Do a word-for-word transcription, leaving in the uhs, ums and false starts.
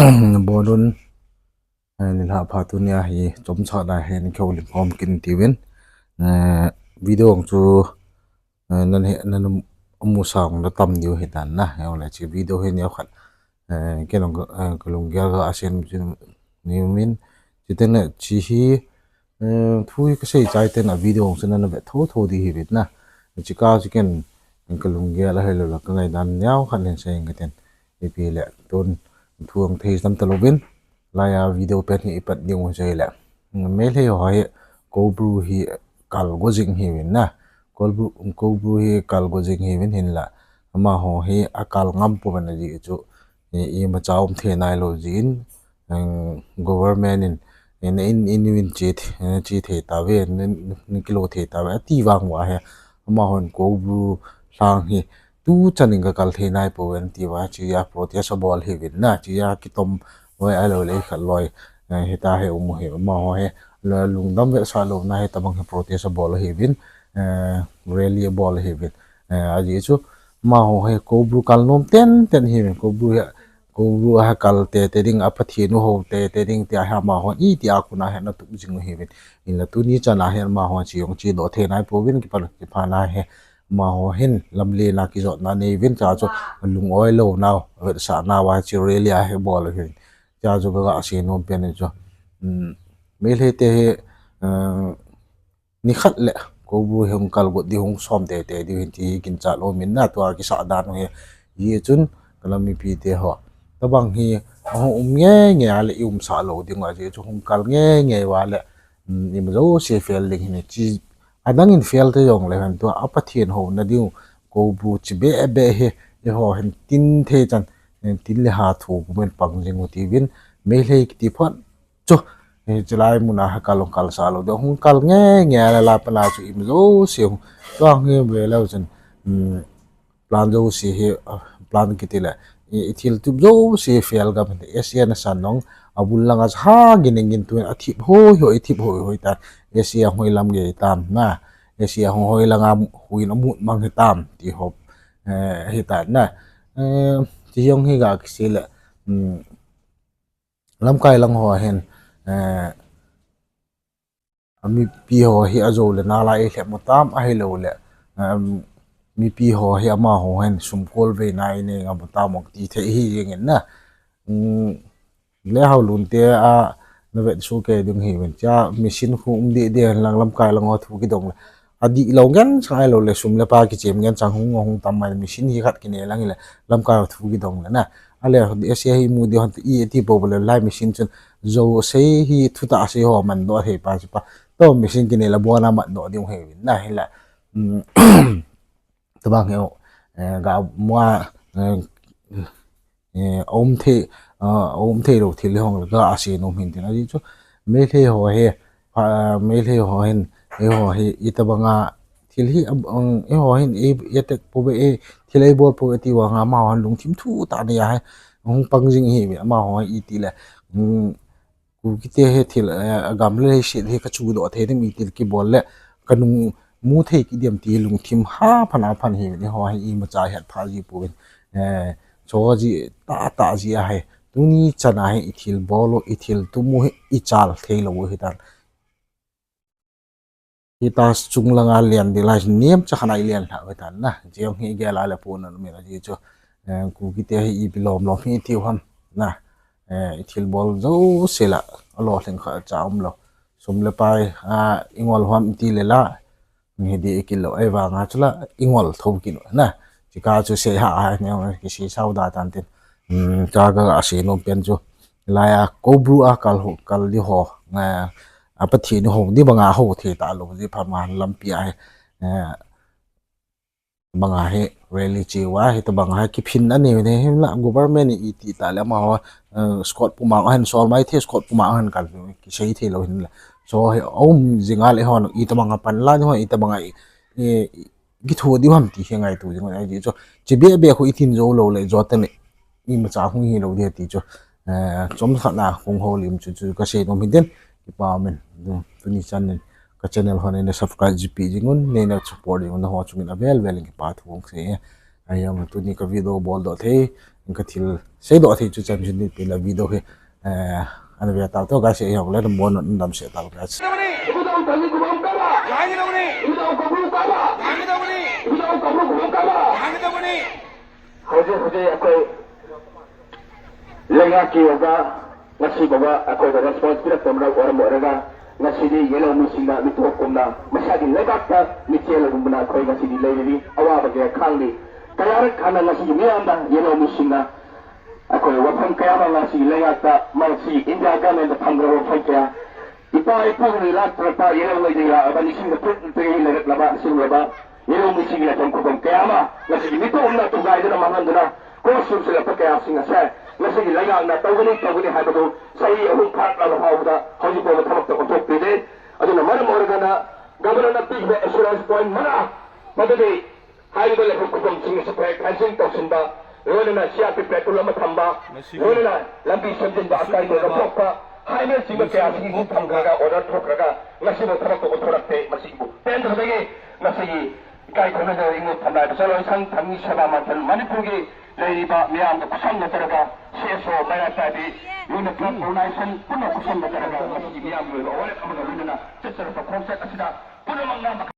Bonun, eh, nilhah pha tunia hi chomcha na hi nikho lim khom kin tiuvin. Eh, video ang chu, eh, nan he, nan um, amu sang na tam diu hi dan na. He le chi video hi neo khat. Eh, ke long, eh, kalung gel ga asen chu ni min. Chi ten le chi hi, eh, thu hi kasei chai ten a video ang chu nan ve tho tho di hi vit na. Chi ka chi ken kalung gel a hi lo la ka ngai dan neo khat len sei ka ten. Ipi le tun thu ang thei tam ta lo vin. Laiya video pen hi ipat ding u sei le. Meitei ho hi Koubru hi kal go jing hi vin na. Koubru, Koubru hi kal go jing hi vin hin la. Amaho hi akal ngam pu vin a ji chu. I, imacha um thei nai lo jin. Ang government in, in, in, in, in chi, chi thei ta ve, in, in kilo thei ta ve, ati vang uva hi. Amahon Koubru lhang hi, tu chan in ka kal thei nai po ven ti uva, chi a protest a bol hi vin na, chi a kitom loi a lo le khat loi, eh, hita hi um hi, amaho hi, lo lungdam ve sa lo na hi tabang hi protest a bol hi vin, eh, rally a bol hi vin, eh, a ji chu, amaho hi Koubru kal nom ten ten hi vin, Koubru hi, Koubru a kal tete ding, a Pathen u ho tete ding, tia hi amahon, iti a kuna hi na tup jing u hi vin. Inla tuni chan a hi amahon chi jong chi doh thei nai po vin, kipan, kipan a hi, amaho hin lamlen a kijotna nei vin, cha chu lung oi lo nau, vetsahna uva chi rally a hi bol u hi vin. Cha chu ka, ka sei nom pen chu. Um, Meitei te hi, um, Nikhat le, Koubru hi hung kal got di hung som tete di hin ti hi ginchat lo min na tua kisa dan u hi. Hi chun, ka lam mipi te ho. Tabang hi, ahung um nge nge a le i um sa lo ding uva, hi chu hung kal nge nge uva le, um, ima jouse fail ding hin chi, adang in fail te jong le hin tua, a Pathen ho na ding u, Koubru chi be be hi, i ho hin tin thei chan, tin le ha thu ku men pang jing u ti vin, Meitei kiti phot, chu, hi chilai mun a ha kal hung kal sa lo, de hung kal nge nge la la pana chu ima jouse hung, tua nge ve lo chun, um, plan jouse hi, ah, plan kiti le, i, i thil tup jouse fail gam hi, S A na san nong, a bul langa ha gin gin tuin a thip hoi hoi, i thip hoi hoi ta, S A hoi lam ge tam na, S A hoi langa hui na mut mang hi tam, ti hop, eh, hi ta na, eh, ti jong hi ga kisi le, um, Lamkai lang ho hin, eh, mipi ho hi ajo le nalai i lhep mu tam ahilou le, um, mipi ho hi amaho hin sum kol ve nai nei ngam u tam ong ti thei hi jeng in na. Um, le hao lun te a na vet su ke ding hi ven cha machine khu um di di lang lamkai lang ho thu kidong le. Adih lou ngen chang ahilou le sum le pai kichem ngen chang hung hung tam mai machine hi khat kine lang le lamkai thu kidong le na. Ale S A hi mu di hon i ti po le lai machine chun jouse hi thu ta sei ho man doh thei pa chu pa. To machine kine la bona man doh ding he na hi la. Um, tabang he, eh, ga mua, eh, eh, um thei, eh, um thei lou thil hong le ga a sei nom hin tin a ji chu. Meitei ho he, ah, Meitei ho hin, eiho hi, itabanga thil hi, um, eiho hin, i, i tek po ve, i, thil ei bol po ve ti vang amaho hin lungthim thu ta ni a hai, hung pang jing hi ve, amaho hi iti le, um, Kuki te hi thil, eh, agam le leiset hi ka chu doh thei dem iti le kibol le, ka nung mu thei kit dem ti lungthim ha phan a phan hi ve, eiho hi imacha het pha ji po ve, eh, cho ji ta ta ji a hai, tuni chan a hi i thil bol u, i thil tum u hi i chal thei lou u hi tan. Hi ta chung langa lian di lai nem cha khana i lian lha ve tan na. Jeng hi gel a le pu na mi la ji chu. Eh, Kuki te hi ipi lom lom hi tiu ham na. Eh, i thil bol jouse la. A lo thleng kha cha um lou. Sum le pai, ah, i ngol ham ti le la. Hi di i kilo. Ei vang a chu la. I ngol tho kit u na. Chi ka chu sei ha ha ne ki sei sau da tan tin. Hmm, cha ka a sei nom pen chu. Laiya Koubru a kal ho, kal di ho. Nga, a Pathen ho, di banga ho thei ta lou, di pha ma lampi a hi, eh, banga hi rally chi uva hi, tabanga hi kiphin ani ne, hi la government i ti ta le amaho, eh, Scott puma han sol mai the, Scott puma han kal, kisei thei lou hin le. So hi, um, jinga le hon, itabanga pan la, ho, itabanga i, i, kithu diu ham ti hi ngaitu jing u ahi chu. Chi be be khu i tin jou lou le jo te le imacha hung hi lou di ti chu. Eh, chom khat na hung houlim chu chu ka sei nom hin tin. Kipa men. Tuni chan in ka channel ho nei na subscribe ji pi jing un, nei na support jing un, na ho chung in avel vel in kipa thu hung sei. Ahi am tuni ka video bol doh thei. Ka thil seidoh thei chu champion ni pela video hi, eh, ana ve tau to ka se hong le mo no dam se tau ka. ꯍꯧꯖꯤꯛ ꯍꯧꯖꯤꯛ ꯑꯩꯈꯣꯏ ꯂꯩꯉꯥꯛꯀꯤ ꯑꯣꯏꯕ ꯉꯁꯤ ꯐꯥꯎꯕ ꯑꯩꯈꯣꯏꯗ response ꯄꯤꯔꯛꯇꯕꯅ ꯃꯔꯝ ꯑꯣꯏꯔꯒ ꯉꯁꯤꯗꯤ ꯌꯦꯜꯍꯧꯃꯤꯁꯤꯡꯅ ꯃꯤꯇꯣꯞ ꯀꯨꯝꯅ ꯃꯁꯥꯒꯤ ꯂꯩꯕꯥꯛꯇ ꯃꯤꯆꯦꯜꯒꯨꯝꯕꯅ ꯑꯩꯈꯣꯏ ꯉꯁꯤꯗꯤ ꯂꯩꯔꯤꯕꯤ ꯑꯋꯥꯕ ꯀꯌꯥ ꯈꯥꯡꯂꯤ꯫ ꯀꯌꯥꯔꯛ ꯍꯥꯟꯅ ꯉꯁꯤꯒꯤ ꯃꯤꯌꯥꯝꯗ ꯌꯦꯜꯍꯧꯃꯤꯁꯤꯡꯅ ꯑꯩꯈꯣꯏ ꯋꯥꯐꯝ ꯀꯌꯥ ꯑꯃ ꯉꯁꯤꯒꯤ ꯂꯩꯉꯥꯛꯇ, ꯃꯁꯤ ꯏꯟꯗꯤꯌꯥ ꯒꯃꯦꯟꯗ ꯐꯪꯈ꯭ꯔꯕ ꯋꯥꯐꯝ ꯀꯌꯥ, ꯏꯄꯥ ꯏꯄꯨꯅ ꯂꯥꯛꯇ꯭ꯔꯛꯄ ꯌꯦꯜꯍꯧꯉꯩꯗꯒꯤ ꯂꯥꯛꯑꯕ ꯅꯤꯡꯁꯤꯡꯗ ꯄꯨꯔꯛꯇꯒꯤ ꯂꯩꯔꯛꯂꯕ ꯑꯁꯤꯒꯨꯝꯂꯕ ꯌꯦꯜꯍꯧꯃꯤꯁꯤꯡꯒꯤ ꯂꯩꯐꯝ ꯈꯨꯐꯝ ꯀꯌꯥ ꯑꯃ ꯉꯁꯤꯒꯤ ꯃꯤꯇꯣꯞꯅ ꯊꯨꯒꯥꯏꯗꯨꯅ ꯃꯥꯡꯍꯟꯗꯨꯅ ꯀꯣꯔꯁ ꯆꯨꯝꯁꯤꯜꯂꯛꯄ ꯀꯌꯥꯁꯤꯡ ꯑꯁꯦ ꯉꯁꯤꯒꯤ ꯂꯩꯉꯥꯛꯅ ꯇꯧꯒꯅꯤ ꯇꯧꯒꯅꯤ ꯍꯥꯏꯕꯗꯨ ꯆꯍꯤ ꯑꯍꯨꯝ ꯐꯥꯔꯛꯂꯕ ꯐꯥꯎꯕꯗ ꯍꯧꯖꯤꯛ ꯐꯥꯎꯕ ꯊꯕꯛꯇ ꯑꯣꯟꯊꯣꯛꯄꯤꯗꯦ꯫ ꯑꯗꯨꯅ ꯃꯔꯝ ꯑꯣꯏꯔꯒꯅ ꯒꯚꯔꯅꯔꯅ ꯄꯤꯈꯤꯕ ꯑꯦꯁꯨꯔꯦꯟꯁ ꯄꯣꯏꯟꯠ ꯃꯉꯥ, ꯃꯗꯨꯗꯤ ꯍꯥꯏꯔꯤꯕ ꯂꯩꯐꯝ ꯈꯨꯐꯝꯁꯤꯡ ꯑꯁꯤ ꯐꯖꯅ ꯐꯦꯟꯁꯤꯡ ꯇꯧꯁꯤꯟꯕ, ꯂꯣꯏꯅꯅ ꯁꯤ ꯑꯥꯔ ꯄꯤ ꯄꯦꯇ꯭ꯔꯣꯜ ꯑꯃ ꯊꯝꯕ, ꯃꯁꯤꯒꯤ ꯂꯣꯏꯅꯅ ꯂꯝꯕꯤ ꯁꯦꯝꯖꯤꯟꯕ, ꯑꯀꯥꯏꯕ ꯂꯧꯊꯣꯛꯄ ꯍꯥꯏꯕꯅꯆꯤꯡꯕ ꯀꯌꯥꯁꯤꯡ ꯊꯝꯈ꯭ꯔꯒ, ꯑꯣꯔꯗꯔ ꯊꯣꯛꯈ꯭ꯔꯒ ꯉꯁꯤꯐꯥꯎ ꯊꯕꯛꯇ ꯑꯣꯟꯊꯣꯔꯛꯇꯦ꯫ ꯃꯁꯤꯕꯨ ꯄꯦꯟꯗꯕꯗꯒꯤ ꯉꯁꯤꯒꯤ ꯏꯀꯥꯏ ꯈꯨꯝꯅꯗꯕ ꯏꯉꯣ ꯊꯝꯅꯥꯏꯕ ꯆꯠꯂꯣꯏ ꯁꯪ ꯊꯝꯃꯤ ꯁꯦꯕꯥ ꯃꯟꯊꯟ ꯃꯅꯤꯄꯨꯔꯒꯤ ꯂꯩꯔꯤꯕ ꯃꯤꯌꯥꯝꯒ ꯈꯨꯠꯁꯝꯅ ꯆꯠꯂꯒ ꯁꯤ ꯑꯦꯁ ꯑꯣ ꯃꯩꯔꯥ ꯄꯥꯏꯕꯤ ꯌꯨꯅꯤꯠ ꯀ꯭ꯂꯕ ꯑꯣꯔꯒꯅꯥꯏꯖꯦꯁꯟ ꯄꯨꯟꯅ ꯈꯨꯠꯁꯝꯅ ꯆꯠꯂꯒ ꯉꯁꯤꯒꯤ ꯃꯤꯌꯥꯝꯒꯤ ꯑꯣꯏꯕ ꯋꯥꯔꯦꯞ ꯑꯃꯒ ꯂꯣꯏꯅꯅ ꯆꯠꯆꯔꯛꯄ ꯈꯣꯡꯆꯠ ꯑꯁꯤꯗ ꯄꯨꯝꯅꯃꯛꯅ